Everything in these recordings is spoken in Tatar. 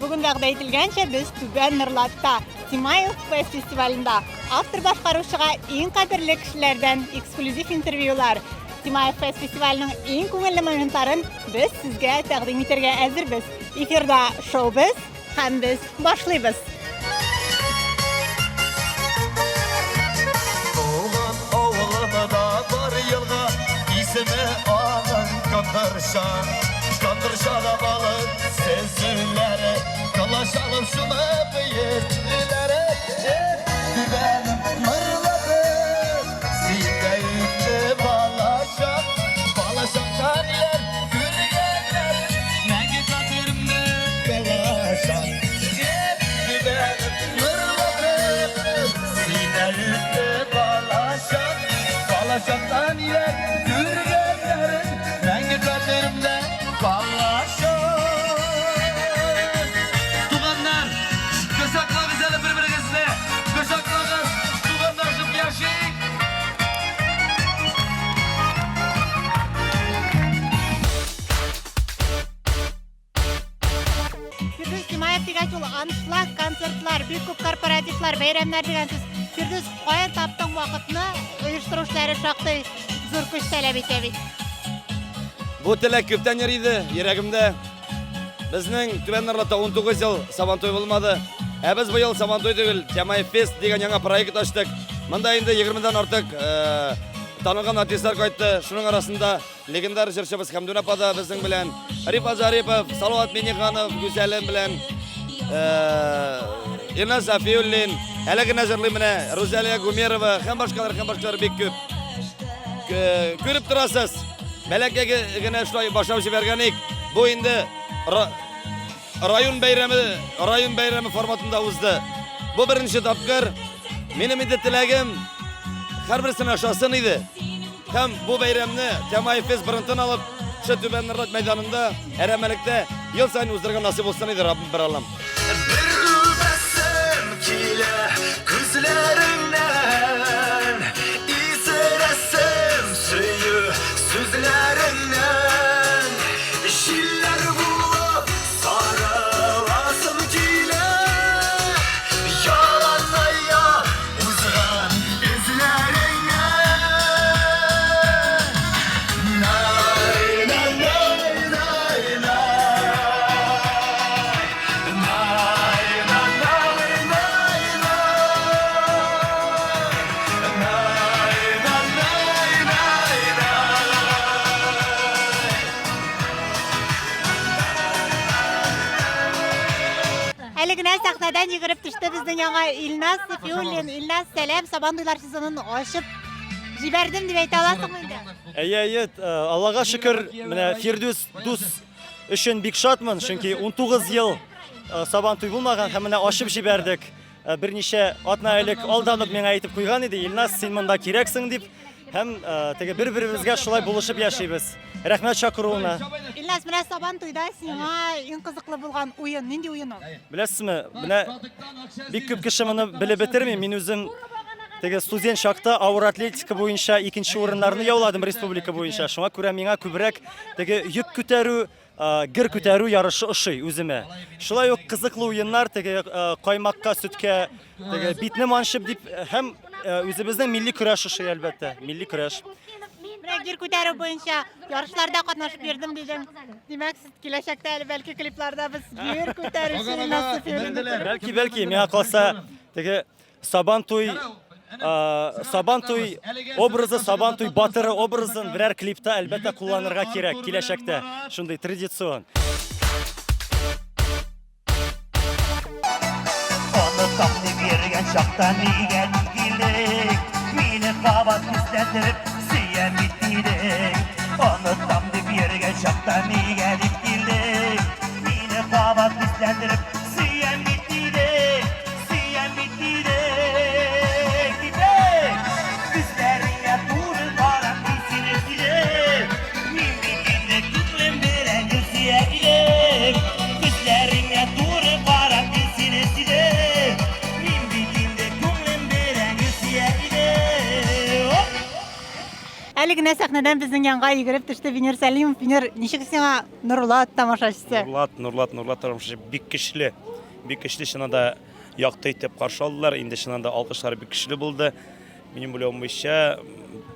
Бүген вәгъдә ителгәнчә, без Түбән Норлатта, Тимаев Фест фестивалендә автор башкаручыга иң кадерле кешеләрдән эксклюзив интервьюлар. Тимаев Фест фестиваленең иң күңелле моментларын без сезгә тәкъдим итәргә әзербез. Эфирда шоу без һәм без башлыйбыз. Туган авылымда бар елга, исеме аның Кондырча. Кондырчада балык сөзүләре, колач алып чумып йөзүләре. Түбәнем Норлатым, синдә үтте балачак, балачактан яр күргәннәр, мәңге хәтеремдә калачак. Түбәнем Норлатым, синдә үтте балачак, балачактан яр күргәннәр, мәңге хәтеремдә калачак. Туганнар, кочаклагыз әле бер-берегезне, кочаклагыз, туганлашып яшик! Фирдүс Тимаев дигәч ул аншлаг, концертлар, бик күп корпоративлар, бәйрәмнәр дигән сүз. Фирдүс, каян таптың вакытны? Оештыру эшләре шактый зур көч таләп итә бит. Бу теләк күптән йөри иде йөрәгемдә. Безнең Түбән Норлатта 19 ел Сабантуй булмады. Ә без быел Сабантуй түгел, Тямаев Фест дигән яңа проект ачтык. Монда инде 20-дән артык э, танылган артистлар кайтты. Шуның арасында легендар җырчыбыз Хәмдүнә апа да безнең белән, Рифат Зарипов, Салават Минниханов, Гүзәлем белән, э, Илназ Сафиуллин, әле генә җырлый менә Рузалия Гумерова һәм башкалар, һәм башкалар бик күп. Күреп торасыз, бәләкәй генә шулай башлап җибәргән ик. Бу инде район бәйрәме, район бәйрәме форматында узды. Бу беренче тапкыр. Минем инде теләгем һәрберсенә ошасын иде. Һәм бу бәйрәмне Тямаев Фест брендын алып, шушы Түбән Норлат мәйданында, әрәмәлектә ел саен уздырырга насыйп булсын иде, Раббым бер Аллам. Бер үбәсем килә күзләреңнән, Исерәсем сөю сүзләреңнән. Җилләр булып сарыласым килә, Яланаяк узган эзләреңнән. Най, най, най, най, най. Най, най, най, най, най. Най, най, най, най, най. Әле генә сәхнәдән йөгереп төште безнең яңа Илназ Сафиуллин. Илназ, сәлам, Сабантуйлар сезонын ачып җибәрдем дип әйтә аласыңмы инде? Әйе, әйе, Аллага шөкер, менә Фирдүс дус өчен бик шатмын, чөнки 19 ел Сабантуй булмаган һәм менә ачып җибәрдек. Берничә атна элек алдан ук миңа әйтеп куйган иде, Илназ, син монда кирәксең дип. Һәм теге бер-беребезгә шулай булышып яшибез. Рәхмәт чакыруына. Илназ, менә Сабан туйда сиңа иң кызыклы булган уен, нинди уен ул? Беләсезме, менә бик күп кеше моны белеп бетерми. Мин үзем теге студент чакта авыр атлетика буенча икенче урыннарны яуладым республика буенча. Шуңа күрә миңа күбрәк теге йөк күтәрү, гер күтәрү ярышы ошый үземә. Шулай ук кызыклы уеннар, теге каймакка, сөткә, теге битне манчып дип һәм үзебезнең милли көрәш ошый, әлбәттә, милли көрәш. Менә гер күтәрү буенча ярышларда катнашып йөрдем дидең. Димәк, сез киләчәктә әле бәлки клипларда без гер күтәрүче Илназ Сафиуллинны күрербез. Бәлки, бәлки, миңа калса, теге Сабантуй Сабантуй образы, Сабантуй батыры образын берәр клипта әлбәттә кулланырга кирәк киләчәктә. Шундый традицион. Онытам дип йөргән чакта нигә дип килдең? Мине кабат күзләндереп сөям бит дидең. Онытам дип йөргән чакта нигә дип килдең? Мине кабат күзләндереп сөям бит дидең. Сөям бит дидең, дидең. Күзләреңә туры карап мин сине сөйдем. Мин бит инде күңелем белән гел сөя идем. Күзләреңә туры карап мин сине сөйдем. Мин бит инде күңелем белән гел сөя идем. Оп! Әле генә сәхнәдән безнең янга йөгереп төште Венер Сәлимов. Венер, ничек сиңа Нурлат тамашачысы? Нурлат, Нурлат, Нурлат тамашачысы бик көчле. Бик көчле, чыннан да якты итеп каршы алдылар. Инде чыннан да алкышлар бик көчле булды. Минем уйлавым буенча,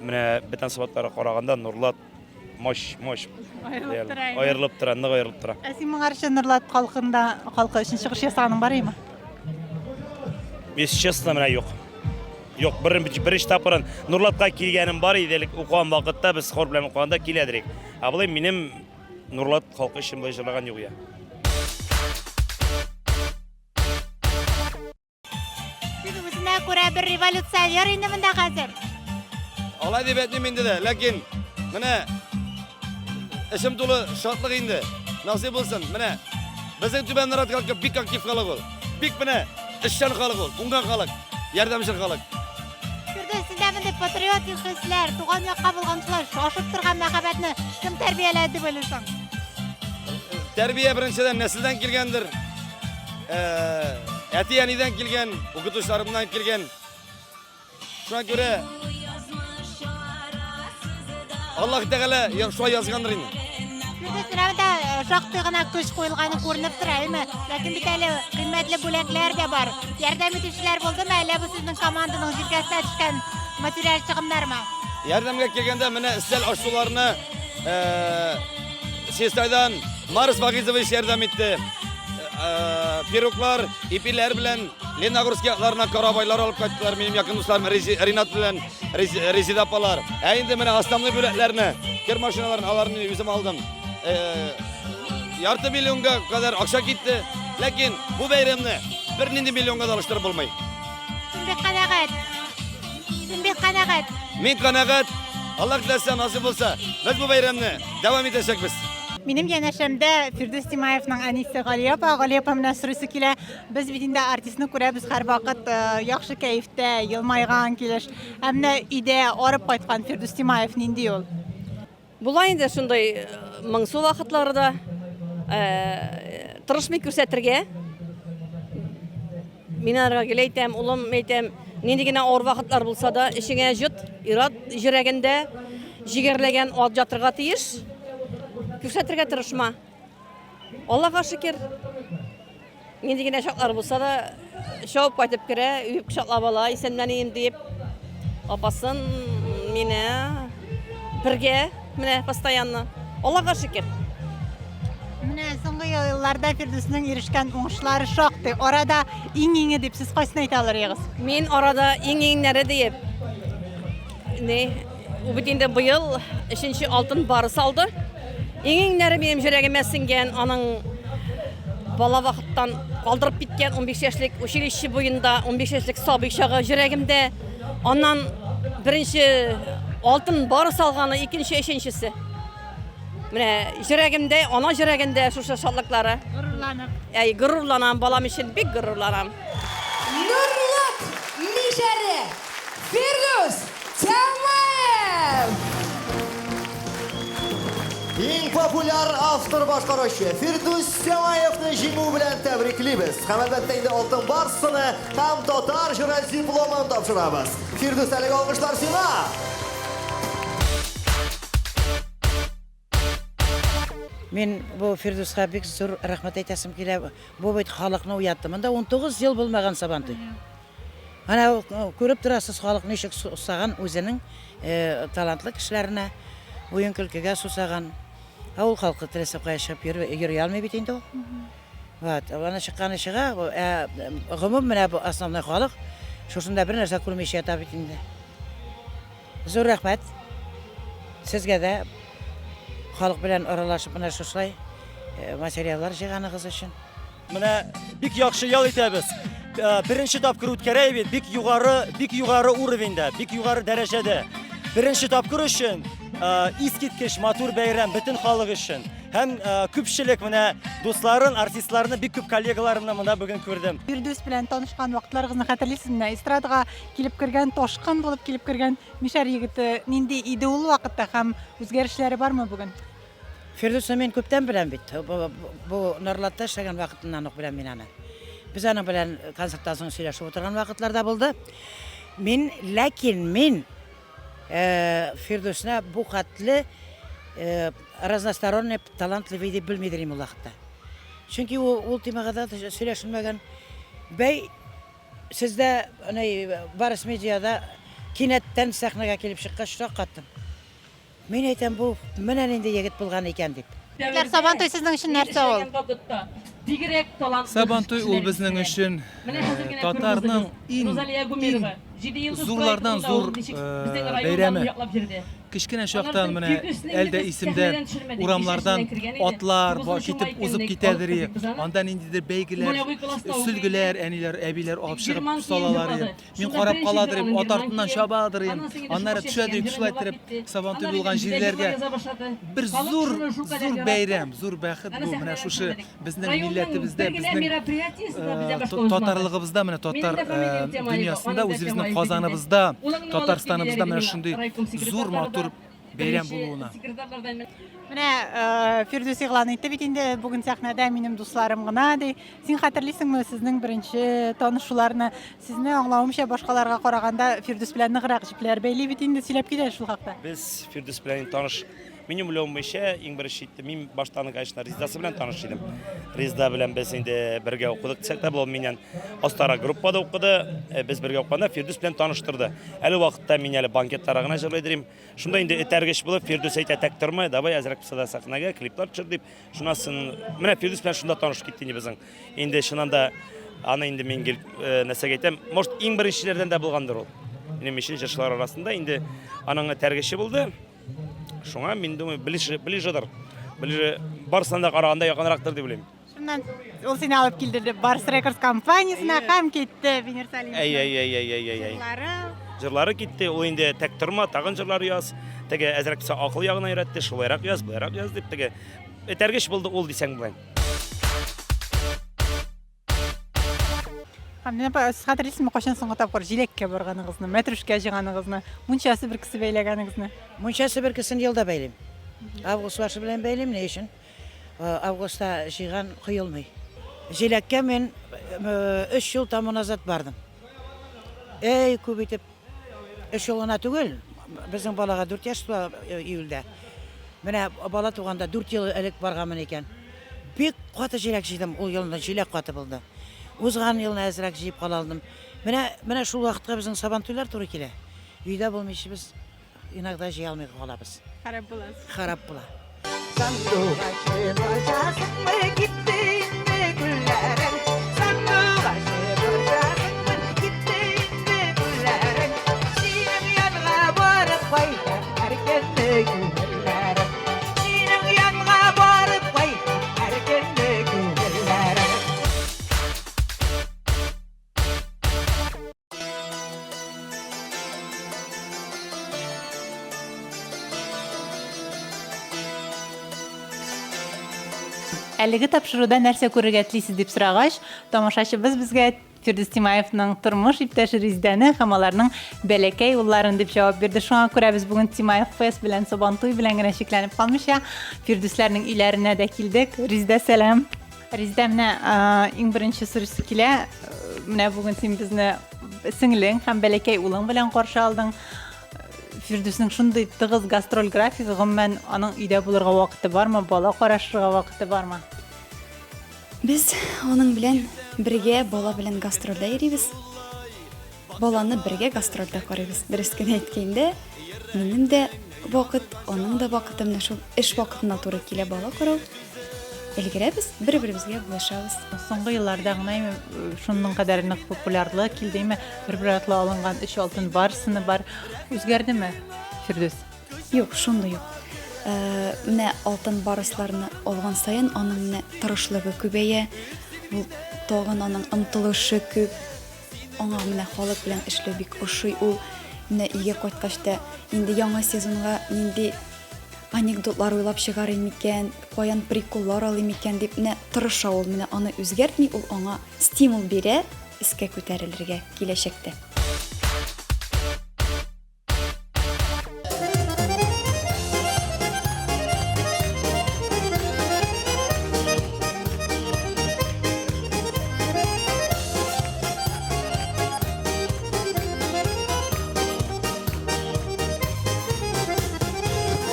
менә бөтен сабатларга караганда Нурлат мощь, мощь. Аерылып тора. Аерылып тора, нык аерылып тора. Ә син моңарчы Нурлат халкында халкы өчен чыгыш ясаганың бар име? Если честно, менә юк. Юк, беренче тапкырын Нурлатка килгәнем бар иде, элек укыган вакытта без хор белән укыганда килә идек. Ә болай минем Нурлат халкы өчен болай җырлаган юк я. Син үзенә күрә бер революционер инде монда хәзер. Алай дип әйтмим инде дә, ләкин менә эшем тулы шатлык инде. Насыйп булсын. Менә безнең Түбән Нарат халкы бик актив халык ул. Бик менә эшчән халык ул, уңган халык, ярдәмчел халык. Фирдүс, синдә мондый патриотик хисләр, туган якка булган шулай шашып торган мәхәббәтне кем тәрбияләде дип уйлыйсың? Тәрбия беренчедән нәселдән килгәндер. Әти-әнидән килгән, укытучыларымнан килгән. Шуңа күрә Аллаһ Тәгалә шулай язгандыр инде. Фирдүс, менә монда шактый гына көч куелганы күренеп тора, әйме? Ләкин бит әле кыйммәтле бүләкләр дә бар. Ярдәм итүчеләр булдымы, әллә бу сезнең команданың җилкәсенә төшкән материаль чыгымнармы? Ярдәмгә килгәндә, менә өстәл аш-суларны Чистайдан Марс Вагизович ярдәм итте. Пироглар, ипиләр белән Леногорск якларына карабайлар алып кайттылар. Минем якын дусларым Ринат белән Резида апалар. Ә инде менә основной бүләкләрне, кер машиналарын аларны үзем алдым. Ярты миллионга кадәр акча китте. Ләкин бу бәйрәмне бернинди миллионга да алыштырып булмый. Син бик канәгать. Син бик канәгать. Мин канәгать. Аллаһ теләсә, насыйп булса, без бу бәйрәмне дәвам итәчәкбез. Минем янәшәмдә Фирдүс Тимаевның әнисе Галия апа. Галия апа менә сорыйсы килә. Без бит инде артистны күрәбез һәрвакыт яхшы кәефтә, елмайган килеш. Ә менә өйдә арып кайткан Фирдүс Тимаев нинди ул? Була инде шундый моңсу вакытлары да. Тырышмый күрсәтергә. Мин аларга гел әйтәм, улым, әйтәм, нинди генә авыр вакытлар булса да, эчеңә җот, ир-ат җөрәгендә җигәрләгән ат ятырга тиеш. Күрсәтергә тырышма. Аллага шөкер. Нинди генә чаклар булса да, чабып кайтып керә, үбеп кочаклап ала, исәнләним дип. Апасын, мине бергә менә постоянно. Аллага шөкер. Менә соңгы елларда Фирдүснең ирешкән уңышлары шактый. Арада иң-иңе дип сез кайсын әйтә алыр идегез? Мин арада иң-иңнәре диеп. Ни, ул бит инде быел өченче алтын барыс алды. Иң-иңнәре минем йөрәгемә сеңгән, аның бала вакыттан калдырып киткән 15 яшьлек училище буенда 15 яшьлек сабый чагы йөрәгемдә. Аннан беренче алтын барыс алганы, икенче, өченчесе. Менә йөрәгемдә, ана йөрәгендә шушы шатлыклары. Горурланып. Әй, горурланам, балам өчен бик горурланам. Нурлат мишәре Фирдүс Тямаев! Иң популяр автор башкаручы Фирдүс Тямаевны җиңү белән тәбриклибез. Һәм әлбәттә инде алтын барсыны һәм татар җыры дипломын тапшырабыз. Фирдүс, әлеге алкышлар сиңа! Мин бу Фирдүска бик зур рәхмәт әйтәсем килә. Бу бит халыкны уятты. Монда 19 ел булмаган Сабантуй. Менә күреп торасыз, халык ничек сусаган үзенең талантлы кешеләренә, уен-көлкегә сусаган. Авыл халкы теләсә кая чыгып йөри алмый бит инде ул. Вот, аны чыкканы чыга, ә гомум менә бу основной халык шушында бер нәрсә күрмичә ята бит инде. Зур рәхмәт сезгә дә халык белән аралашып менә шушылай материаллар җыйганыгыз өчен. Менә бик яхшы ял итәбез. Беренче тапкыр үткәрә бит, бик югары, бик югары уровеньда, бик югары дәрәҗәдә. Беренче тапкыр өчен искиткеч матур бәйрәм бөтен халык өчен. Һәм күпчелек менә дусларын, артистларны, бик күп коллегаларымны монда бүген күрдем. Фирдүс белән танышкан вакытларыгызны хәтерлисезме? Менә эстрадага килеп кергән, ташкын булып килеп кергән мишәр егете нинди иде ул вакытта һәм үзгәрешләре бармы бүген? Фирдүсне мин күптән беләм бит. Бу Норлатта эшләгән вакытыннан ук беләм мин аны. Без аның белән концерттан соң сөйләшеп утырган вакытлар да булды. Мин, ләкин мин Фирдүсне бу хәтле разносторонний талантливый дип белмидер идем ул вакытта. Чөнки ул, ул темага да сөйләшенмәгән. Бәй, сездә, Барыс медиада кинәттән сәхнәгә килеп чыккач, шаккаттым. Мин әйтәм, бу менә нинди егет булган икән дип. Егетләр, Сабантуй сезнең өчен нәрсә ул? Сабантуй ул безнең өчен татарның иң, иң зурлардан зур бәйрәме. Кечкенә чактан менә әле дә исемдә, урамнардан атлар китеп узып китәдер и, анда ниндидер бәйгеләр, сөлгеләр әниләр, әбиләр алып чыгып салалар и. Мин карап каладыр идем, ат артыннан чабадыр идем. Аннары төшәдер идек шулай иттереп Сабантуй булган җирләргә. Бер зур, зур бәйрәм, зур бәхет бу. Менә шушы безнең милләтебездә, безнең татарлыгыбызда, менә татар дөньясында, үзебезнең Казаныбызда, Татарстаныбызда менә шундый зур матур бәйрәм булуына. Менә Фирдүс игълан итте бит инде, бүген сәхнәдә минем дусларым гына ди. Син хәтерлисеңме сезнең беренче танышуларны? Сезне аңлавымча, башкаларга караганда Фирдүс белән ныграк җепләр бәйли бит инде, сөйләп кит әле шул хакта. Без Фирдүс белән таныш. Минем уйлавым буенча, иң беренче итте, мин башта аны, конечно, Резидасы белән таныш идем. Резида белән без инде бергә укыдык дисәк тә була, ул миннән остарак группада укыды. Без бергә укыганда Фирдүс белән таныштырды. Әле вакытта мин әле банкетларда гына җырлый идем. Шунда инде этәргеч булып, Фирдүс әйтә, тәк тормай, давай әзрәк булса да сәхнәгә клиплар төшер дип. Шуннан соң менә Фирдүс белән шунда танышып китте инде безнең. Инде чыннан да аны инде мин гел э, нәрсәгә әйтәм, может, иң беренчеләрдән дә булгандыр ул. Минем өчен җырчылар арасында инде аның этәргече булды. Шуңа мин думаю, ближе, ближедыр. Ближе барысына да караганда якынрактыр дип уйлыйм. Шуннан ул сине алып килде Барс Рекордс компаниясенә һәм китте Венер Салимов. Әй, әй, әй, әй, әй, әй, әй. Җырлары. Җырлары китте, ул инде тәк торма, тагын җырлар яз. Теге әзрәк булса акыл ягына өйрәтте, шулайрак яз, былайрак яз дип, теге этәргеч булды ул дисәң була. Һәм менә апа, сез хәтерлисезме, кайчан соңгы тапкыр җиләккә барганыгызны, мәтрүшкә җыйганыгызны, мунча себеркесе бәйләгәнегезне? Мунча себеркесен елда бәйлим. Август башы белән бәйлим, ни өчен? Августта җыйган коелмый. Җиләккә мин өч ел тому назад бардым. Әй, күп итеп. Өч ел гына түгел, безнең балага дүрт яшь тула июльдә. Менә бала туганда дүрт ел элек барганмын икән. Бик каты җиләк җыйдым, ул елны җиләк каты булды. Узган елны әзрәк җыеп кала алдым. Менә, менә шул вакытка безнең Сабантуйлар туры килә. Өйдә булмыйча без Иногда җыя алмый калабыз. Харап була. Харап була. Сандугачы борчасыңмы китте инде гөлләрең. Сандугачы борчасыңмы китте инде гөлләрең. Синең янга барып кайта һәркөнне күңелләрем. Синең янга барып кайта һәркөнне күңелләрем. Әлеге тапшыруда нәрсә күрергә телисез дип сорагач, тамашачыбыз безгә Фирдүс Тимаевның тормыш иптәше Резидәне һәм аларның бәләкәй улларын дип җавап бирде. Шуңа күрә без бүген Тимаев Фест белән Сабантуй белән генә чикләнеп калмыйча, Фирдүсләрнең өйләренә дә килдек. Резидә, сәлам! Резидә, менә иң беренче сорыйсы килә. Менә бүген син безне сеңлең һәм бәләкәй улың белән каршы алдың. Фирдүснең шундый тыгыз гастроль графигы, гомумән, аның өйдә булырга вакыты бармы, бала карашырга вакыты бармы? Без аның белән бергә бала белән гастрольдә йөрибез. Баланы бергә гастрольдә карыйбыз. Дөрес кенә әйткәндә, минем дә вакыт, аның да вакыты менә шул эш вакытына туры килә бала карау. Өлгерәбез, бер-беребезгә булышабыз. Соңгы елларда гына име шуның кадәр нык популярлык килде име, бер-бер артлы алынган өч алтын барсыны бар. Үзгәрдеме, Фирдүс? Юк, шундый ук. Менә алтын барысларны алган саен аның менә тырышлыгы күбәя, ул тагын аның омтылышы күп. Аңа менә халык белән эшләү бик ошый. Ул менә өйгә кайткач та инде яңа сезонга нинди анекдотлар уйлап чыгарыйм микән, каян приколлар алыйм микән дип менә тырыша ул. Менә аны үзгәртми, ул аңа стимул бирә өскә күтәрелергә киләчәктә.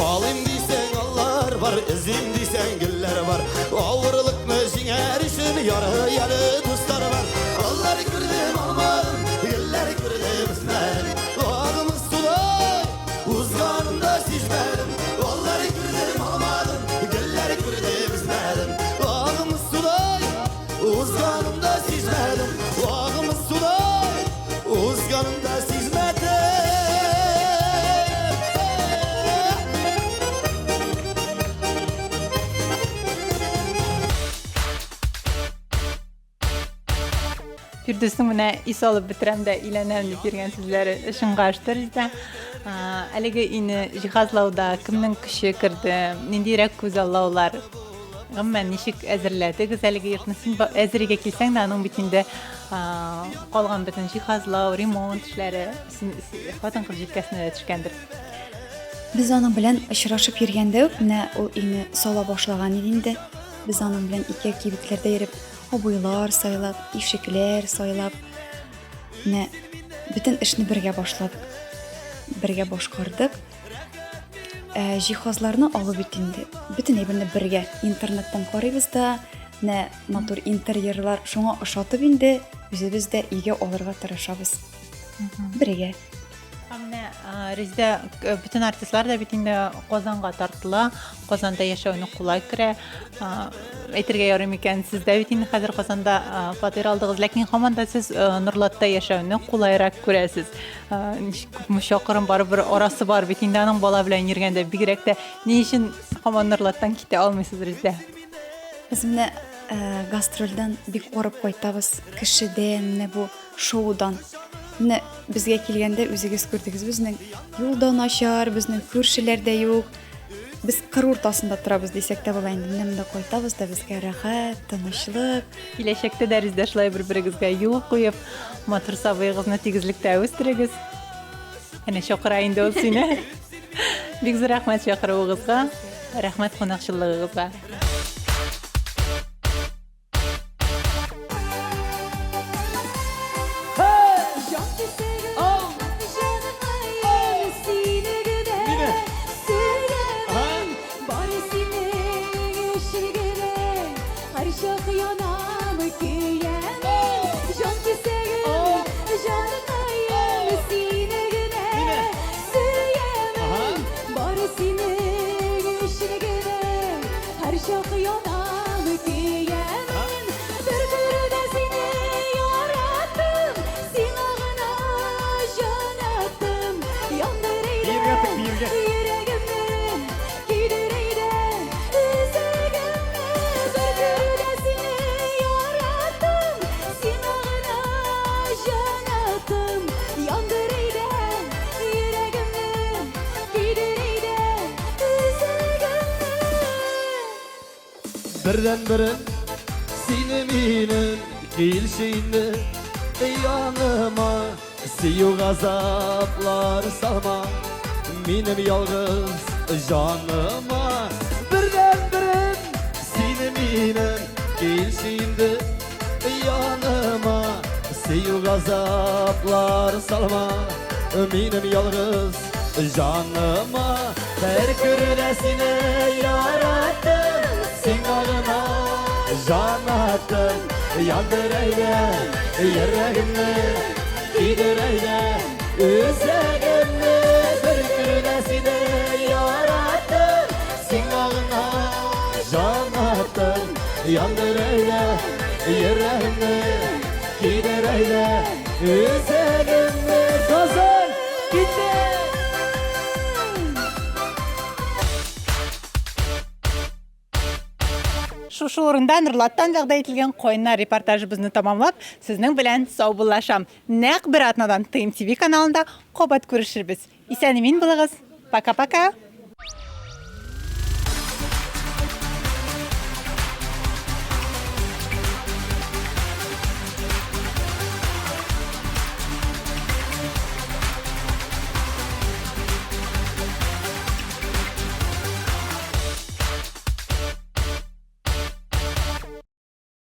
Алыйм дисәң, аллар бар, Эзлим дисәң, гөлләр бар. Авырлыкны җиңәр өчен Ярый әле дуслар бар. Аллар күрдем, алмадым, Гөлләр күрдем, өзмәдем. Агымы судай, Узганын да сизмәдем. Аллар күрдем, алмадым, Гөлләр күрдем, өзмәдем. Агымы судай, Узганын да сизмәдем. Агымы судай, Узганын да сизмәдем. Фирдүснең менә ис алып бетерәм дә өйләнәм дип йөргән сүзләре чынга ашты, Резидә. Әлеге өйне җиһазлауда кемнең көче керде, ниндирәк күзаллаулар? Гомумән, ничек әзерләдегез әлеге йортны? Син әзер өйгә килсәң дә, аның бит инде калган бөтен җиһазлау, ремонт эшләре хатын-кыз җилкәсенә дә төшкәндер. Без аның белән очрашып йөргәндә үк менә ул өйне сала башлаган иде инде. Без аның белән икәү кибетләрдә йөреп, обойлар сайлап, ишекләр сайлап, менә бөтен эшне бергә башладык. Бергә башкардык. Ә, җиһазларны алу бит инде. Бөтен әйберне бергә интернеттан карыйбыз да, менә матур интерьерлар шуңа ошатып инде үзебез дә өйгә алырга тырышабыз. Бергә. Һәм менә Резидә, бөтен артистлар да бит инде Казанга тартыла. Казанда яшәүне кулай күрә. Әйтергә ярый микән, сез дә бит инде хәзер Казанда фатир алдыгыз, ләкин һаман да сез Нурлатта яшәүне кулайрак күрәсез. Ничек күпме чакрым барыбер арасы бар бит инде аның бала белән йөргәндә, бигрәк тә ни өчен һаман Нурлаттан китә алмыйсыз, Резидә? Без менә гастрольдән бик арып кайтабыз. Кешедән, менә бу шоудан. Менә безгә килгәндә үзегез күрдегез, безнең юл да начар, безнең күршеләр дә юк. Без кыр уртасында торабыз дисәк тә була инде. Менә монда кайтабыз да безгә рәхәт, тынычлык. Киләчәктә дә Резидә шулай бер-берегезгә юл куеп, матур сабыегызны тигезлектә үстерегез. Әнә чакыра инде ул сине. Бик зур рәхмәт чакыруыгызга, рәхмәт кунакчыллыгыгызга. Һәрчак янам, көямен, Бер күрүдә сине яраттым, Сиңа гына җан аттым. Яндыр әйдә йөрәгемне, Көйдер әйдә үзәгемне. Бер күрүдә сине яраттым, Сиңа гына җан аттым. Яндыр әйдә йөрәгемне, Көйдер әйдә Бердән-берем сине минем килче инде яныма Сөю газаплар салма минем ялгыз җаныма Бердән-берем сине минем килче инде яныма Сөю газаплар салма минем ялгыз җаныма Бер күрүдә сине яраттым Сиңа гына җан аттым Яндыр әйдә йөрәгемне Көйдер әйдә үзәгемне Бер күрүдә сине яраттым Сиңа гына җан аттым Яндыр әйдә йөрәгемне Көйдер әйдә үзәгемне Казан китте! Шушы урында Нурлаттан вәгъдә ителгән кайнар репортажыбызны тамамлап, сезнең белән саубуллашам. Нәкъ бер атнадан ТМТV каналында кабат күрешербез. Исән-имин булыгыз. Пока-пока!